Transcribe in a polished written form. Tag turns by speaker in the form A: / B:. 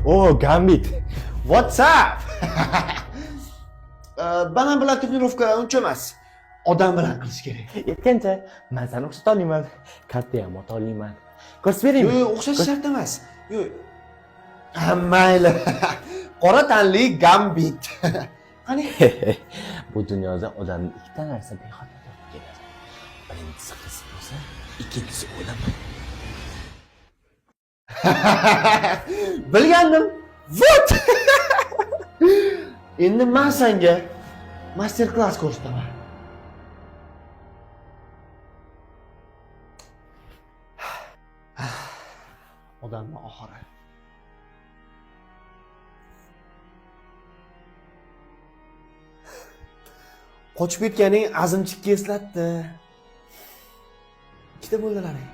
A: O, Gambit.
B: What's up? Banan bilan trenirovka uncha emas. Odam bilan qilish kerak.
A: Aytgancha, man seni o'xshata olmayman. Katta ham ota olmayman. Ko'rsatib beraymi?
B: Yo'q, yo'q, o'xshash shart emas. Yo'q. Ha, mayli. Qora tanli Gambit. Qani?
A: Bu dunyoda odamni ikkita narsa bexato topib keladi. Birinchisi qiz bo'lsa, ikkinchisi o'lim.
B: Bilgandim. Вот. Endi men senga master klass ko'rsataman. Odamni oxiri. Qochib ketganing Azimchikka eslatdi. Ikkita bo'ldilaring.